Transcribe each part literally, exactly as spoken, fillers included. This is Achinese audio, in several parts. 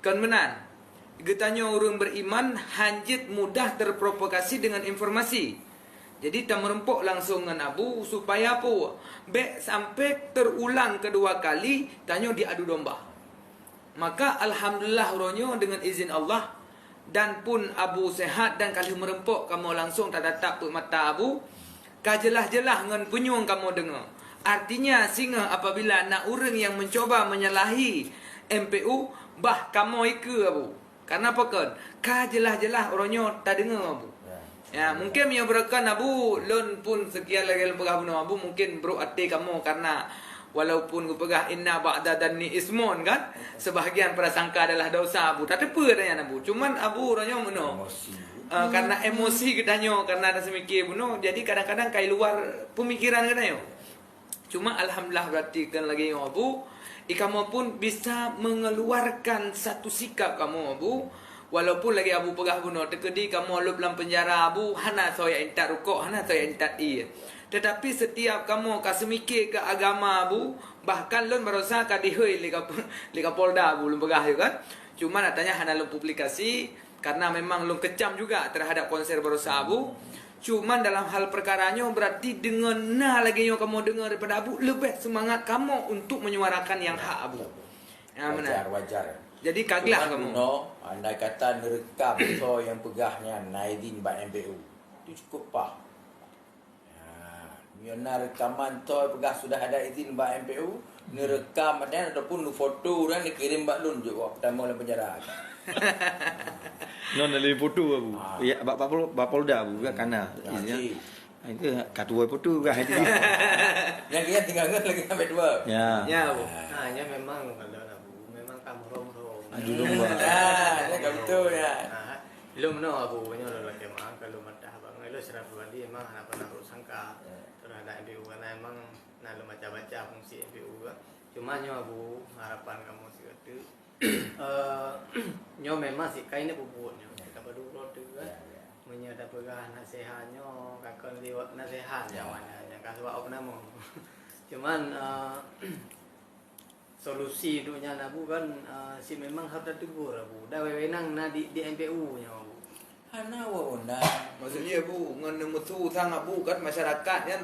Kon meunan, geutanyoe ureuëng beriman hanjeuet mudah terprovokasi dengan informasi. Jadi, tameureumpok langsong ngon Abu supaya peue? Bék sampai terulang kedua kali tanyoe diadu domba. Maka, alhamdulillah, uroe nyoe dengan izin Allah dan pun Abu sehat dan ka lheueh meureumpok kamoe langsong tatatap peuet mata Abu, ka jeulaih-jeulaih ngon punyueng kamoe deungoe. Artinya, singoh apabila na ureuëng nyang mencoba menyalahi M P U, bah kamoe ikeue Abu. Karena pakon? Ka jeulaih-jeulaih uroe nyoe tadeungoe Abu. Ya, mungkin meunyoe beureukan Abu, lôn pun sekian lagée lôn peugah bunoe Abu, mungkin brok até kamoe karena walaupun geupeugah inna ba'da dhanni ismun kan, sebahagian prasangka adalah dosa Abu. Tateupeue nyan Abu. Cuman Abu uroe nyoe meunoe. Emosi. Eh, karena emosi geutanyoe, karena taseumike bunoe, jadi kadang-kadang kai luar pemikiran geutanyoe. Cuma alhamdulillah berarti kan lagée nyoe Abu, i kamoe pun bisa mengeluarkan satu sikap kamoe Abu, walaupun lagée Abu peugah bunoe teukeudi kamoe lôb lam penjara Abu, hana soe jak intat rukok, hana soe jak intat ié. Tetapi setiap kamoe ka seumike keu agama Abu, bahkan lôn barosa ka dihôi lé Kap-, lé Kapolda Abu lôn peugah nyoe kan. Cuma nyatanya hana lôn publikasi, karena memang lôn kecam juga terhadap konser barosa Abu. Cuman dalam hal perkara nyoe berarti deungon na lagée nyoe kamoe deungoe daripada Abu, leubeh seumangat kamoe untuk menyuarakan nyang hak Abu. Ya, meunan. Wajar, wajar. Jadi kaglah kamoe. Cuman bunoe, andai kata neureukam soe nyang peugah nyan na idin bak M P U, itu cukup pah. Ha, meunyoe na reukaman soe peugah sudah ada izin bak M P U, neureukam mantong ataupun neufoto ureuëng neukirém bak lôn jok awak peutamong lam penjara. Non na lé foto Abu. Ah. Ya, bak, bak Pol-, bak Polda Abu kan kana. Ya, izin. Cik. Itu katuoe foto kan itu. Yang dia tinggal ngon lagi sampai dua. Ya. Ya, Abu. Ha, nya memang kalau Abu, memang kamu rom-rom. Adu domba. Ah, ya, betul ya. Ha, lom no Abu, nyoe lom lakée meu'ah kalau Abang, lôn secara pribadi memang hana pernah buruk sangka terhadap M P U, karena memang na lôn baca-baca fungsi M P U kan. Cuma nyoe Abu, harapan kamoe sigoe teuk, eh, nyoe memang sikai na peubuet nyoe. Kita badu uroe teuk kan. Ya, ya. Meunyoe tapeugah nasehat nyoe, ka kon liwat nasehat nyawa nyan, nyang ka sabab apa nama. Cuman, eh, solusi untuk nyan Abu kan, eh, si memang harus ditegur Abu. Dah wewenang na di, di M P U nyoe Abu. Hana wewenang. Maksud jih Abu, ngon neumeusu sang Abu kan masyarakat nyan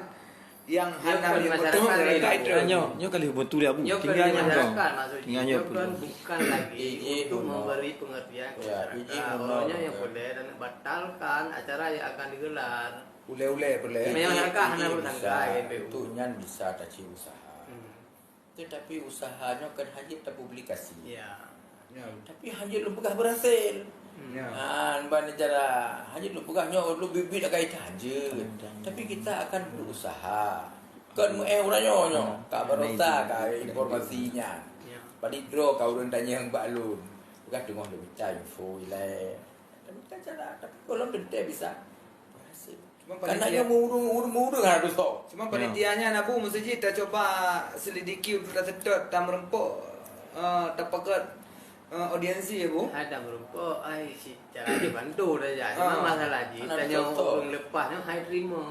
yang hana meunyoe masyarakat itu. Nyoe, nyoe kali betul ya Abu. Nyoe tinggal nyoe masyarakat maksud jih. Tinggal nyoe bukan lagi untuk memberi pengertian ke masyarakat. Orang nyoe yang boleh dan batalkan acara yang akan digelar. Uleh-uleh boleh. Masyarakat hana bersangka M P U. Itu nyan bisa taci usaha. Hmm. Tetapi usaha nyoe kan hana tapublikasi. Ya. Ya. Tapi hana lôn peugah berhasil. Hmm. Ya. Ha, ban cara hana lôn peugah nyoe lôn biet-biet akai hana. Tapi kita akan berusaha. Kan meu'eh urang nyoe nyoe. Ka barosa ka informasi nyan. Ya. Padit droe ka ureuëng tanyong bak lôn. Peugah teungoh lôn mita info ilai. Tapi kan cara, tapi kalau teuntèe bisa berhasil. Karena nyoe meuureueng-ureueng hana dosa. Cuma panitia nyan Abu mesti jih tacoba selidiki untuk taseutôt, tameureumpok, eh, tapakat, eh, audiensi Abu. Hai tameureumpok, ai si cara dibantu saja. Cuma masalah jih tanyoe ureueng leupah nyoe hai terima.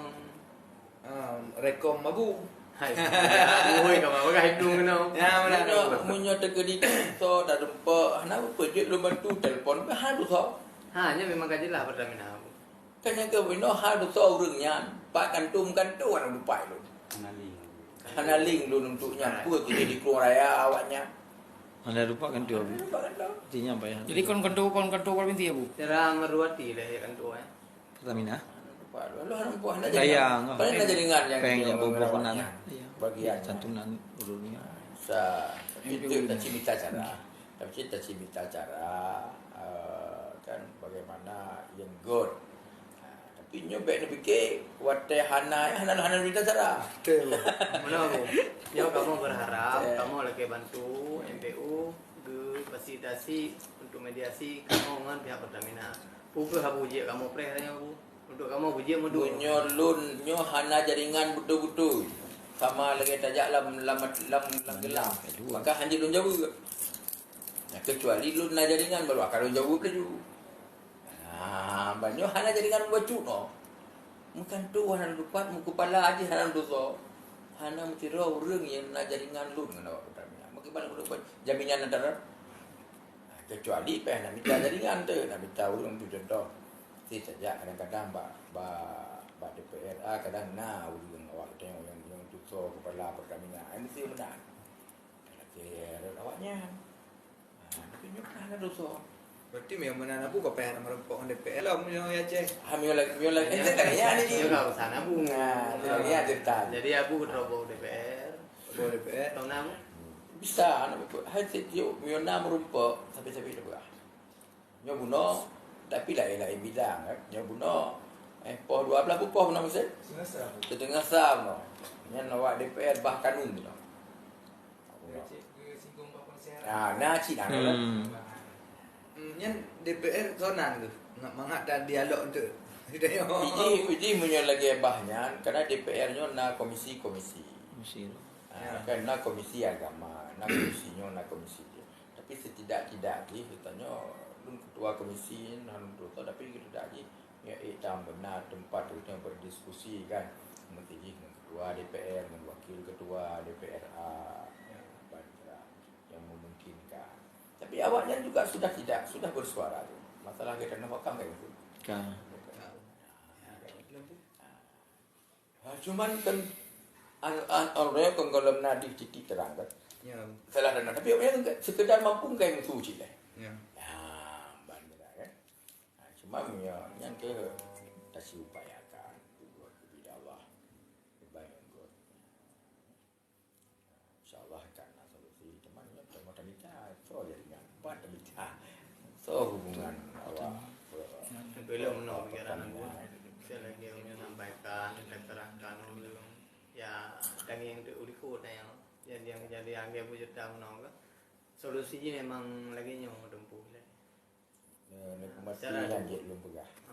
Ah, rekom Abu. Hai. Oi, ka bagah hidung kena. Ya, benar. Meunyoe teukeudi so dah reumpok, hana peue jeuet lôn bantu telepon, hana dosa. Ha, nyan memang ka jeulaih Pertamina Abu. Kan nyang keuh bunoe hal dosa ureueng nyan. Pat kantum kantum aneuk dupat lôn. Hana link. Hana link lôn untuk nyan. Peue keu jadi keluar raya awak nyan. Hana dupat kantum. Hana dupat kantum. Artinya payah. Jadi kon kantum, kon kantum Provinsi Abu? Cara meruati lé kantum, eh. Pertamina. Hana dupat. Lalu hana dupat, hana jaringan. Paling hana jaringan nyang peng nyang boboh awak nyan. Iya. Bagian santunan ureueng nyan. Sa, itu tak cerita cara. Tapi cit taci mita cara, eh, kan bagaimana nyang göt. Tapi nyoe bèk neupike watèe hana, hana, hana mita cara. Betul. Meunoe, Bu. Nyoe kamoe berharap, kamoe lakèe bantu M P U geufasilitasi untuk mediasi kamoe ngon pihak Pertamina. Peue keuh Abu jeuet kamoe preh nyoe, Bu? Untuk kamoe beujeuet meuduek. Meunyoe lôn nyoe hana jaringan beutôi-beutôi, sama lagèe tajak lam, lam, lam, lam geulam, maka hana jeuet lôn jaweueb. Nah, kecuali lôn na jaringan, baru akan lôn jaweueb laju. Nah, ban nyoe hana jaringan bacut noh. Meukantoe hana lôn tupat, meukeupala jih hana lôn tusoe. Hana meusidroe ureueng nyang na jaringan lôn ngon awak Pertamina. Meukeubah lôn tupat jaminan antara. Nah, Kecuali pih nak mita jaringan tu, nak mita ureuëng tu contoh. Si tajak kadang-kadang bak, bak, bak D P R A kadang na ureuëng awak tengok yang, yang tutoe kepala Pertamina. Ai mesti meunan. Lagée awaknyan. Ha, tapi nyoe pernah na dosa. Berarti memang meunan Abu ka payah na meurumpok ngon D P R lah meunyoe ya Aceh. Ha, meunyoe lagi, meunyoe lagi. Ente tak ya ni. Nyoe ka urusan Abu. Ha, tu lagi ya cerita. Jadi Abu keudroe boh D P R. Boh D P R. Tahu nama? Bisa, anak betul. Hai cek juk, meunyoe na meurumpok, sabe-sabe dah berah. Nyoe bunoe, tapi laén-laén bidang kan. Nyoe bunoe, eh, poh dua belas pun poh bunoe meusen? Setengah sa. Setengah sa bunoe. Nyan awak D P R bah kanun bunoe. Ah, na cit na kan. Hmm. Hmm, nyan D P R sonan tu. Nak mangat dan dialog tu. Iji, iji meunyoe lagée bah nyan, karena D P R nyoe na komisi-komisi. Komisi. Ah, kan na komisi agama, na komisi nyoe, na komisi dia. Tapi setidak-tidak jih, kita nyoe lôn ketua komisi, na lôn ketua, tapi setidak jih, ya, eh, tam beuna tempat kita berdiskusi kan. Mesti jih dengan ketua D P R, dengan wakil ketua D P R A, ya, banyak yang memungkinkan. Tapi awaknyan juga sudah tidak, sudah bersuara tu. Masalah kita nak wakam kan itu. Kan. Ha, cuman kan an, an, orang yang kan kalau nadih titik terang kan. Ya. Salah dan tapi orang yang sekedar mampu kan itu cik lah. Ya. Ya, bandar kan. Ha, cuma yang yang ke kita upayakan buat kepada Allah. Baik buat. InsyaAllah kan na solusi. Cuma nyoe cuma tamita, so jaringan, pat tamita. So hubungan awak. Belum no pikiran aku. Saya lagi menyampaikan, saya terangkan dulu. Ya, daging tu uliku tanya. Jadi yang jadi angge bujur tahu no ke? Solusi memang lagi nyoe tempuh lah. Ni, ni pemati cara yang tu. Jek lôn peugah. Ha.